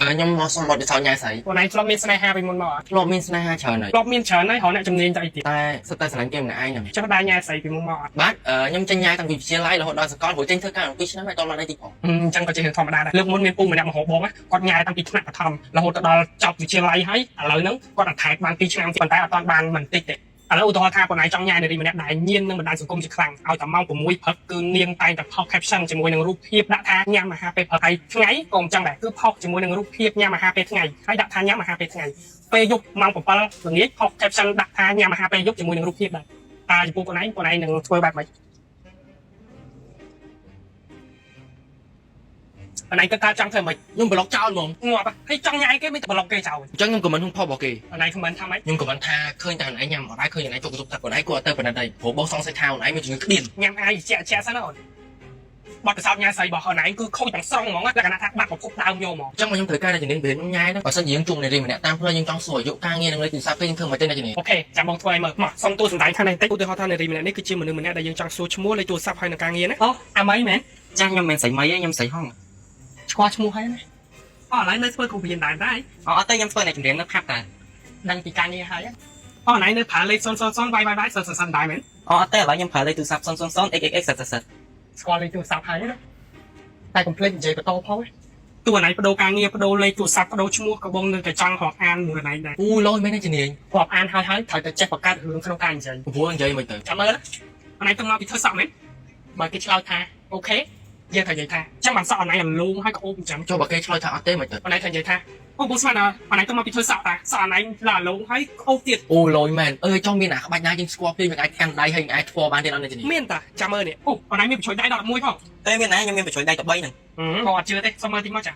ខ្ញុំមកសុំបទពិសោធន៍ញ៉ែស្រី បងឯងធ្លាប់មានស្នេហាពីមុនមកអត់ ធ្លាប់មានស្នេហាច្រើនហើយ ធ្លាប់មានច្រើនហើយរកអ្នកជំនាញទៅអីទៀត តែសុទ្ធតែស្រឡាញ់គេម្នាក់ឯងហ្នឹង ចុះដែរញ៉ែស្រីពីមុនមកអត់ បាទខ្ញុំចេញញ៉ែតាំងពីវិទ្យាល័យរហូតដល់សកលព្រោះចេញធ្វើការ2ឆ្នាំហើយតឡើងអីតិចផង អញ្ចឹងក៏ជារឿងធម្មតាដែរលើកមុនមានពូម្នាក់មកហៅបងគាត់ញ៉ែតាំងពីថ្នាក់បឋមរហូតដល់ចប់វិទ្យាល័យហើយឥឡូវហ្នឹងគាត់អត់ថែបាន2ឆ្នាំប៉ុន្តែអត់ទាន់បានមិនតិចទេឥឡូវឧទាហរណ៍ថាបងឯងចង់ញ៉ែនារីម្នាក់ដែលញៀននឹងបណ្ដាញសង្គមជាខ្លាំងឲ្យតែម៉ោង6ព្រឹកគឺនាងតែងតែផុស caption ជាមួយនឹងរូបភាពដាក់ថាញ៉ាំអាហារពេលព្រឹកហើយថ្ងៃក៏មិនចឹងដែរគឺផុសជាមួយនឹងរូបភាពញ៉ាំអាហារពេលថ្ងៃហើយដាក់ថាញ៉ាំអាហារពេលថ្ងៃពេលយប់ម៉ោង7ល្ងាចផុស caption ដាក់ថាញ៉ាំអាហារពេលយប់ជាមួយនឹងរូបភាពដែរតើចំពោះបងឯងបងឯងនឹងធ្វើបែបម៉េច បងឯងគិតថាចង់ធ្វើម៉េច ខ្ញុំប្លុកចោលហ្មង ងាប់ហើយចង់ញ៉ាយគេមិនប្លុកគេចោល អញ្ចឹងខ្ញុំ comment ក្នុង post របស់គេ បងឯង comment ថាម៉េច ខ្ញុំ comment ថាឃើញតែខ្លួនឯងញ៉ាំអត់ដែរឃើញខ្លួនឯងជុកជុកទឹកខ្លួនឯងគួរទៅបណ្ឌិតអីព្រោះបងសង្ស័យថាខ្លួនឯងមានជំងឺក្តៀន ញ៉ាំអាយជាក់ជាក់សិនណាអូនបទពិសោធន៍ញ៉ាយស្រីរបស់អូនឯងគឺខូចទាំងស្រុងហ្មងលក្ខណៈថាបាត់ប្រភពដើមយកហ្មង អញ្ចឹងខ្ញុំត្រូវការអ្នកជំនាញពេលខ្ញុំញ៉ែហ្នឹងបើសិនជាយើងជួបនារីម្នាក់តាមផ្លូវយើងចង់សួរអាយុការងារនិងលេខទូរស័ព្ទគេយើងធ្វើមិនទេអ្នកជំនាញ OK ចាំបងធ្វើឲ្យមើលមកសុំតួសម្ដែងខាងនេះបន្តិចឧទាហរណ៍ថានារីម្នាក់នេះគឺជាមនុស្សម្នាក់ដែលយើងចង់សួរឈ្មោះលេខទូរស័ព្ទហើយនឹងការងារណាអូអាមីមែន ចាស់ខ្ញុំមិនស្រីមីទេខ្ញុំស្រីហង ឆ្គាល់ឈ្មោះហើយណាអូឥឡូវនៅធ្វើគ្រូបរិញ្ញាដែរដែរ អត់ទេខ្ញុំធ្វើអ្នកចម្រៀងនៅផាប់តា ដឹងពីការងារហើយអូណៃនៅប្រើលេខ000 y y y 000ដែរមែន អត់ទេឥឡូវខ្ញុំប្រើលេខទូរស័ព្ទ000 xxx សិត ស្គាល់លេខទូរស័ព្ទហើយណាតែកុំភ្លេចនិយាយបន្តផងតួណៃបដូរការងារបដូរលេខទូរស័ព្ទបដូរឈ្មោះក៏បងនៅតែចង់រាប់អានមួយណៃដែរ អូលយមែនអ្នកជំនាញ រាប់អានហើយហើយត្រូវតែចេះបង្កើតរឿងក្នុងការនិយាយ ព្រោះនិយាយមិនទៅ ចាំមើលណាអនឯងទៅមកពីធ្វើសក់មែនបើគេឆ្លើយថា OK យើងត្រូវនិយាយថាចឹងបានសក់អនឯងរលូងហើយក៏អូបអញ្ចឹង ចុះបើគេឆ្លើយថាអត់ទេមិនទៅ អនឯងត្រូវនិយាយថាអូបងស្មានអនឯងទៅមកពីធ្វើសក់តាសក់អនឯងឡាលូងហើយអូបទៀត អូលយមែនអើយចង់មានអាក្បាច់ណាយើងស្គាល់ពីយើងអាចកាន់ដៃហើយអាចធ្វើបានទៀតអត់អ្នកជំនាញ មានតាចាំមើលនេះអូអនឯងមានបញ្ជួយដៃដល់11ផង ទេមានណាខ្ញុំមានបញ្ជួយដៃតែ3ហ្នឹង បងអត់ជឿទេសុំមើលតិចមកចា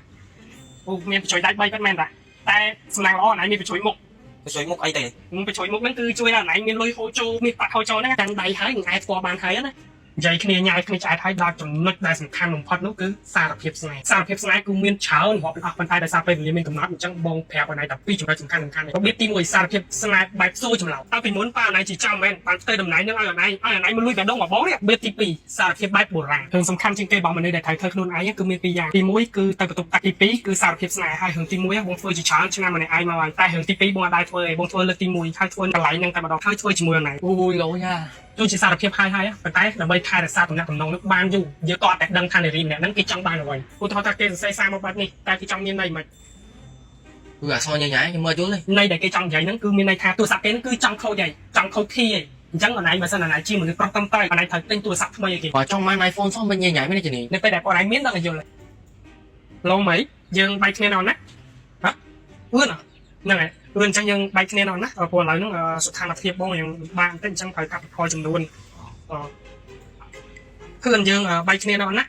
អូមានបញ្ជួយដៃ3ពិតមែនតាតែសំណាងល្អអនឯងមានបញ្ជួយមុខ បញ្ជួយមុខអីទេ បញ្ជួយមុខហ្នឹងគឺជួយឲ្យអនឯងមានលុយហូរចូលមានប្រាក់ហូរចូលហ្នឹងកាន់ដៃហើយនឹងអាចស្គាល់បានហើយណានិយាយគ្នាញ៉ាយគ្នាឆ្អែតហើយដល់ចំណុចដែលសំខាន់បំផុតនោះគឺសារភាពស្នេហ៍សារភាពស្នេហ៍គឺមានច្រើនរាប់អស់ប៉ុន្តែដោយសារពេលវេលាមានកំណត់អញ្ចឹងបងប្រាប់ឲ្យណៃតែពីរចំណុចសំខាន់សំខាន់របៀបទី1សារភាពស្នេហ៍បែបសួរចម្លើយតើពីមុនប៉ាណៃជាចំមែនបានផ្ទៃតំណែងនឹងឲ្យណៃឲ្យណៃមកលួចបេះដូងរបស់បងនេះរបៀបទី2សារភាពបែបបុរាណរឿងសំខាន់ជាងគេរបស់មនុស្សដែលត្រូវធ្វើខ្លួនឯងគឺមានពីរយ៉ាងទី1គឺទៅបន្ទប់ទឹកទី2គឺសារភាពស្នេហ៍ហើយរឿងទី1បងធ្វើជាច្រើនឆ្នាំម្នាក់ឯងមកហើយតែរឿងទី2បងអត់ដែរធ្វើទេបងធ្វើលើកទី1ហើយធ្វើកន្លែងហ្នឹងតែម្ដងហើយធ្វើជាមួយណៃ អូយលយអា ទោះជាសារភាពហើយហើយប៉ុន្តែដើម្បីថែរក្សាទំនាក់ទំនងនោះបានយូរយើងក៏អត់តែដឹងថានារីម្នាក់ហ្នឹងគេចង់បានអ្វីឧទាហរណ៍ថាគេសរសេរសារមកបែបនេះតែគេចង់មានន័យមិន គឺអសញញ៉ៃខ្ញុំមើលយល់ទេ ន័យដែលគេចង់និយាយហ្នឹងគឺមានន័យថាទូរស័ព្ទគេហ្នឹងគឺចង់ខូចហីចង់ខូចធីហីអញ្ចឹងអនឯងបើសិនអនឯងជាមនុស្សប្រុសត្រឹមត្រូវអនឯងត្រូវទិញទូរស័ព្ទថ្មីឲ្យគេ បើចង់បាន iPhone សោះមិនញញ៉ៃមែនទេជំនាញ នៅពេលដែលបងឯងមានដល់ឲ្យយល់ឡងមៃយើងបែកគ្នាដល់ណាហ៎អឿនហ្នឹងហើយអឿនអញ្ចឹងយើងបែកគ្នាដល់ណាព្រោះឥឡូវហ្នឹងស្ថានភាពបងយើងបានបន្តិចអញ្ចឹងត្រូវកាត់បន្ថយចំនួនអឺគឺយើងបែកគ្នាដល់ណា